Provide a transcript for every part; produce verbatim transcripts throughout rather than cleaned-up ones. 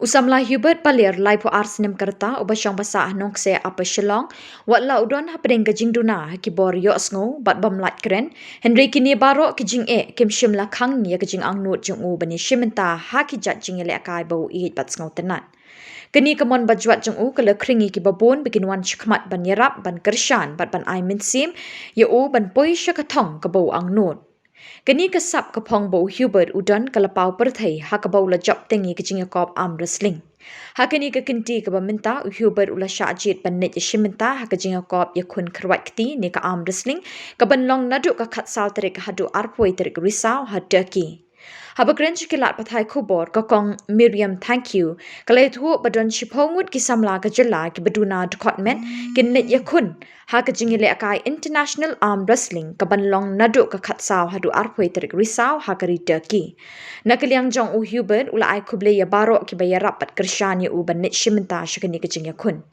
U samla Hubert Paliar, laiphew ar snem ka rta, uba shong ba sah ha Nongkseh, Upper Shillong, wat la u don hapdeng ka jingduna ha ki bor ïohsngew bad bym lait kren, hynrei kine baroh ki jingeh kim shym la khang ïa ka jingangnud jong u ban ïashim bynta ha ki jait jingïalehkai ba u ïeit bad sngewtynnat. Kane ka mon bajwat jong u ka la khring ïa kiba bun ba kin wan shakhmat ban ïarap, ban kyrshan bad ban ai mynsiem ïa u ban poi sha ka thong kaba u angnud. Kane ka sap ka phong ba u Hubert u don ka la paw pyrthei ha kaba u la jop teng ïa ka jingïakop arm wrestling. Ha kane ka kynti kaba mynta, u Hubert u la shah jied ban leit ïashim bynta ha ka jingïakop ïakhun kyrwat kti ne ka arm wrestling, kaban long naduh ka khatsaw tarik haduh arphew tarik Risaw ha Turkey. Haba kren sha ki lad pathai khubor, ka Kong Miriam Thangkhiew ka la ïathuh ba don shiphew ngut ki samla ka jylla kiba duna dkhot met kin leit ïakhun ha ka jingïalehkai International Arm Wrestling kaban long naduh ka khatsaw haduh arphew tarik Risaw ha ka ri Turkey. Na ka liang jong u Hubert u la ai khublei ïa baroh kiba ïarap bad kyrshan ïa u ban leit shim bynta sha kane ka jingïakhun.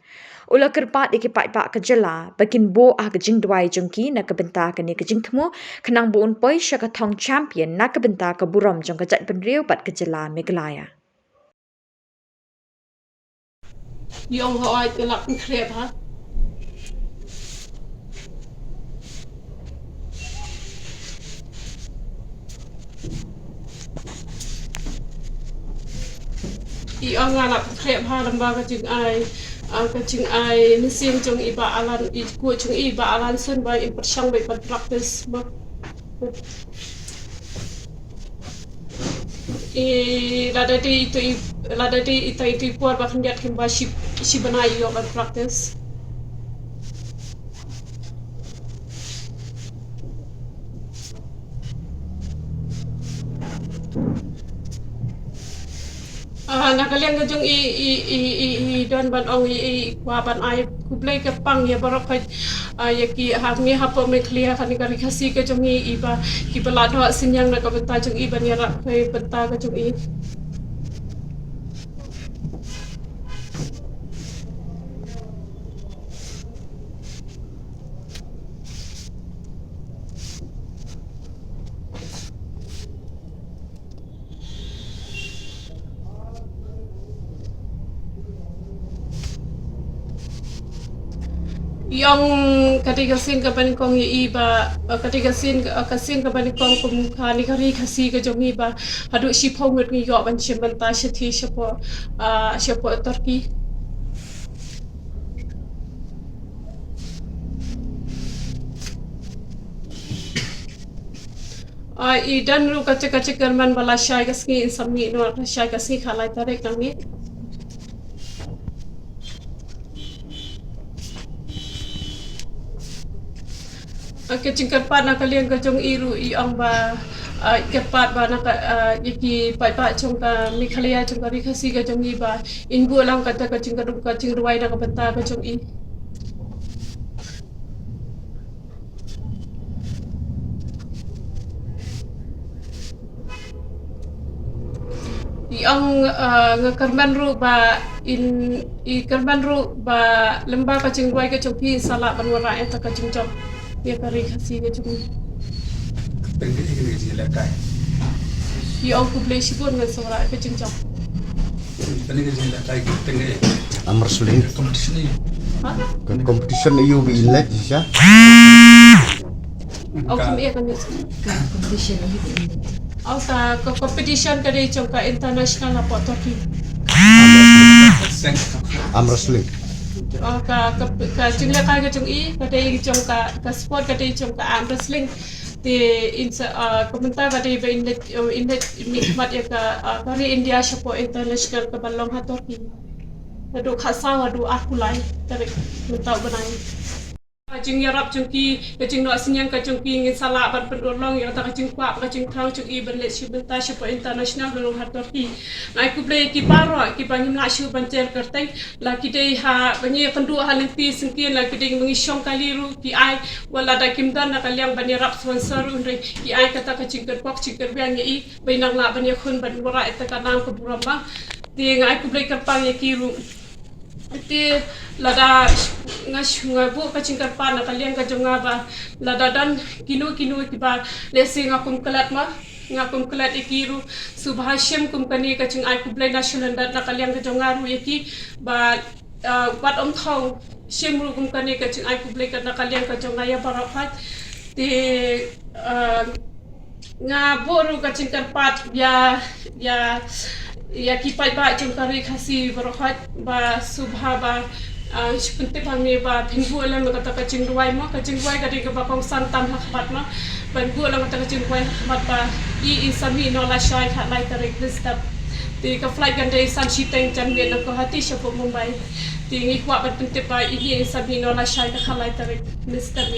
U la kyrpad ïa ki paidbah ka jylla ba kin buh ha ka jingduwai jong ki na ka bynta kane ka jingthmu, khnang ba un poi sha ka thong champion na ka bynta ka burom jong ka jaitbynriew bad ka jylla Meghalaya. Ïong ha oi, ka lap khrep ha. Ïong nga lap khrep ha lem bad ka jingai, ah, ka jingai mynsiem jong i Bah Alan, i coach jong i Bah Alan Sun ba in pyrshang ba in practice ma. I lada dei ito i, lada dei ito ito i por ba khyndiat kumba shi, shi bnai ïoh ban practice. Ah, na ka liang ka jong i, i, i, i, i don ban ong i, i, i kwah ban ai khublei kyrpang ïa baroh ka, ah, ïa ki ha ngi hapoh Meghalaya, kane ka Ri Khasi ka jong i, i ba, ki ba la doh synñiang na ka bynta jong i ban ïarap ka bynta ka jong i. Ïong, ka dei ka sien kaba nyngkong ïa i ba, ka dei ka sien, ka sien kaba nyngkong kum kane ka Ri Khasi ka jong i ba haduh shiphew ngut ngi ïoh ban shim bynta shathie shapoh, ah, shapoh Turkey. Ah, i don ruh kata ka jingkyrmen ba lashai ka sngi in sa mih noh, lashai ka sngi khatlai tarik nang mih. Ah, ka jingkyrpad na ka liang ka jong i ruh i ong ba, ah, i kyrpad ba na ka, ah, ïa ki paidbah jong ka Meghalaya jong ka Ri Khasi ka jong i ba in buh lang kata ka jingkyrduh ka jingrwai na ka bynta ka jong i. I ong, ah, nga kyrmen ruh ba in, i kyrmen ruh ba lem bad ka jingrwai ka jong phi in sa lah ban wanrah ïa kata ka jingjop ïa ka Ri Khasi ka jong i. Teng ka jingïalehkai. I ong khublei shibun ngan sa wanrah ïa ka jingjop. Teng ka jingïalehkai, teng ka arm wrestling competition. Ha? Ka competition ïa u ba in leit shisha. Ong ka, ka competition ïa u ba in leit. Ong ka, ka competition ka dei jong ka international hapoh Turkey. Arm wrestling. Ong ka, ka, ka jinglehkai ka jong i ka dei jong ka, ka sport ka dei jong ka arm wrestling. Te in sa, ah, ka mynta ka dei ba in leit, eh, in leit mihkhmat ïa ka, ah, ka ri India shapoh international kaban long ha Turkey. Naduh khatsaw haduh arphew lai tarik mynta u bnai. Ka jingïarap jong ki, ka jingnoh synñiang ka jong ki, ngin sa lah ban pynurlong ïa kata ka jingkwah, ka jingthrang jong i ban leit shim bynta shapoh international ba long ha Turkey. Nga ai khublei ïa ki baroh kiba ngim lah shuh ban jer kyrteng, la ki dei ha ba ngi ïakynduh ha lynti syngkien, la ki dei ba ngi shong kali ruh ki ai, wat lada kim don na ka liang ban ïarap sponsor ruh, hynrei ki ai kata ka jingkyrpad jingkyrwiang ïa i ba in nang lah ban ïakhun ban wanrah ïa kata ka nam ka burom ba. Te nga ai khublei kyrpang ïa ki ruh. Te lada nga sh-, nga buh ka jingkyrpad na ka liang ka jong nga ba lada don kino kino kiba lehse nga kum klet ma, Nga kum klet ïa ki ruh, sngewbha shim kum kane ka jingai khublei na shalyndet na ka liang ka jong nga ruh ïa ki, ba, ah, wat ym thaw, shim ruh kum kane ka jingai khublei ka na ka liang ka jong nga ïa baroh khoit. Te, ah, nga buh ruh ka jingkyrpad ïa, ïa, ïa ki paidbah jong ka ri Khasi baroh khoit, ba sngewbha ba, ah, shu pyntip hangne ba phin buh lang kata ka jingduwai mo, ka jingduwai ka dei kaba kongsan tam ha khmat mo. Ban buh lang kata ka jingduwai ha khmat ba i, i sa mih noh lashai khatlai tarik mynstep. Te ka flight kan dei san shiteng janmiet na Guwahati shapoh Mumbai. Te ngi kwah ban pyntip ba i, i sa mih noh lashai ka khatlai tarik mynstep.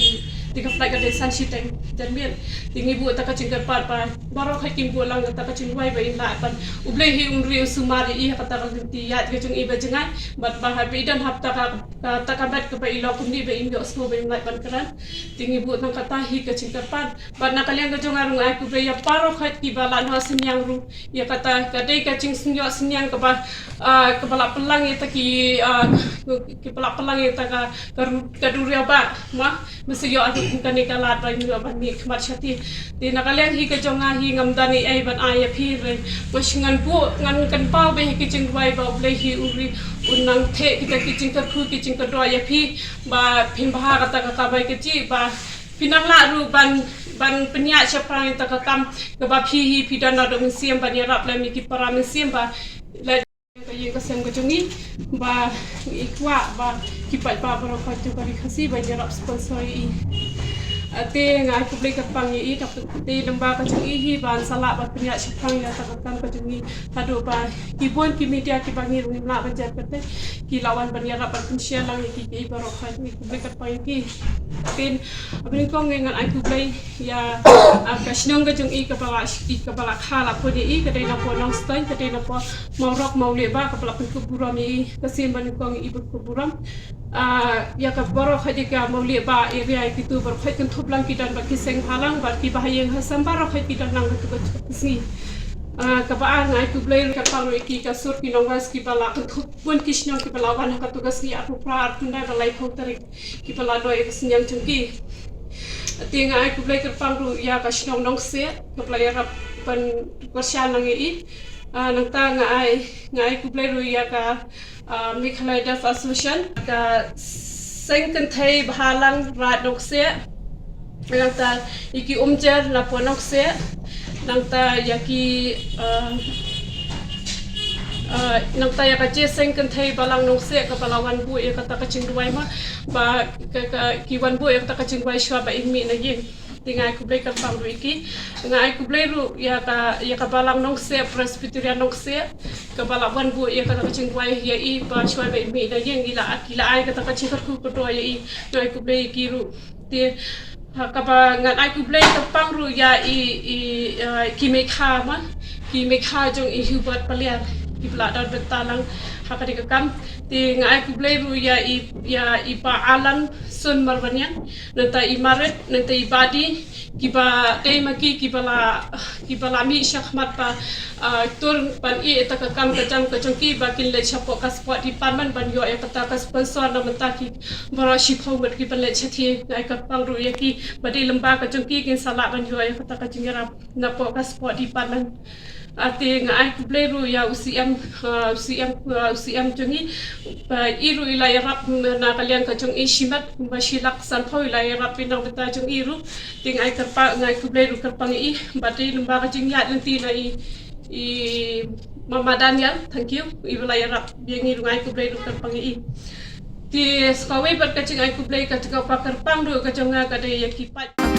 Te ka flight kan dei san shiteng janmiet. Te ngi buh kata ka jingkyrpad ba baroh khoit kin buh lang kata ka jingduwai ba in lah ban, U Blei hi un ri un sumar ïa i ha kata ka lynti ïaid ka jong i ba jngai, bad ba haba i don hapta ka, kata ka met kaba i long kumne ba in ïohsngew ba in lah ban kren. Te ngi buh tang kata hi ka jingkyrpad. Bad na ka liang ka jong nga ruh nga ai khublei ïa baroh khoit kiba la noh synñiang ruh ïa kata, ka dei ka jingsngewsynñiang kaba, ah, kaba la pynlang ïa kata ki, ah, kiba la pynlang ïa kata ka, ka ru-, ka duriaw ba ma. Mynta ïoh atu kane ka lad ba ïoh ban mih khmat shati. Te na ka liang hi ka jong nga hi ngam don ei ei ban ai ïa phi re. Ba shu ngan buh, ngan kynpaw ba hi ka jingduwai ba U Blei hi u ri un nang theh kita ki jingkyrkhu ki jingkyrdoh ïa phi. Ba phin bha kata ka kamai kajih ba phin nang lah ruh ban, ban pynïaid shaphrang ïa kata ka kam kaba phi hi phi don naduh mynsiem ban ïarap lem ïa ki para mynsiem ba la ka ïing ka sem ka jong ngi, ba ngi kwah ba ki paidbah baroh ka jong ka ri Khasi ba ïarap sponsor ïa i. Ah, te nga ai khublei kyrpang ïa i, te lem bad ka jong i hi ban sa lah ban pynïaid shaphrang ïa kata ka kam ka jong ngi. Haduh ba ki bun ki media kiba ngi ruh ngim lah ban jan kyrteng, ki la wan ban ïarap ban pynshare lang ïa ki, ki baroh ka jong ngi, khublei kyrpang ïa ki. Te, ah, ba nyngkong ngan ai khublei ïa, ah, ka shnong ka jong i kaba la, i kaba la kha la pun ïa i, ka dei na poh Nongstoiñ, ka dei na poh Mawrok Mawlehbah, kaba la pynkup burom ïa i, ka sien ba nyngkong i pynkup burom. Ah, ïa ka baroh ka jong ka Mawlehbah area, ïa kitu baroh ka kynthup lang ki don bad ki seng bhalang bad kiba ha ïing ha sem baroh ka ki don lang bad kiba kynthup sngi. Ah, kaba ar nga ai khublei kyrpang ruh ïa ki ka sur ki nongwei kiba la kynthup bun ki shnong kiba la wan ha katu ka sngi arphew phra arphew khyndai ba laiphew tarik. Kiba la don ïa ka synñiang jong ki. Te nga ai khublei kyrpang ruh ïa ka shnong Nongsieh, kaba la ïarap ban kyrshan lang ïa i. Ah, nangta nga ai, nga ai khublei ruh ïa ka, ah, Meghalaya Deaf Association, ka seng kynthei bhalang Raid Nongsieh. Nangta ïa ki umjer na poh Nongsieh. Nangta ïa ki, ah, ah, nangta ïa ka Jingïaseng Kynthei Balang Nongsieh kaba la wan buh ïa kata ka jingduwai ma, ba ka, ka, ki wan buh ïa kata ka jingduwai shuwa ba in mih na ïing. Te nga ai khublei kyrpang ruh ïa ki. Nga ai khublei ruh ïa ka, ïa ka Balang Nongsieh, Presbyterian Nongsieh, kaba la wan buh ïa kata ka jingduwai ïa i ba shuwa ba in mih na ïing, i la, ki la ai kata ka jingkyrkhu kyrdoh ïa i. Nga ai khublei ïa ki ruh. Te, ha, kaba ngan ai khublei kyrpang ruh ïa i, i, eh, ki meikha ma, ki meikha jong i Hubert Paliar, kiba la don bynta lang ha kane ka kam. Te nga ai khublei ruh ïa i, ïa i Bah Alan Sun Marbaniang, nangta i Marit, nangta i Badi, kiba dei ma ki, kiba la, kiba la mih shakhmat ba, ah, tur ban ïeh ïa kata ka kam ka jam ka jong ki ba kin leit shapoh ka sport department ban ïoh ïa kata ka sponsor na bynta ki baroh shiphew ngut kiba leit shathie. Nga ai kyrpang ruh ïa ki ba dei lem bad ka jong ki kin sa lah ban ïoh ïa kata ka jingïarap napoh ka sport department. Ah, te nga ai khublei ruh ïa u C M, ah, u C M, ah, u C M jong i, ba i ruh i la ïarap na ka liang ka jong i shimet, ba shi lak sanphew i la ïarap na bynta jong i ruh. Te nga ai kyrpang, nga ai khublei ruh kyrpang ïa i, ba dei lem bad ka jingïaid lynti na i, i Mama Daniel, thank you, iba la ïarap ïa ngi ruh, nga ai khublei ruh kyrpang ïa i. Te sa kawei pat ka jingai khublei ka jong ka kyrpang ruh ka jong nga ka dei ïa ki paid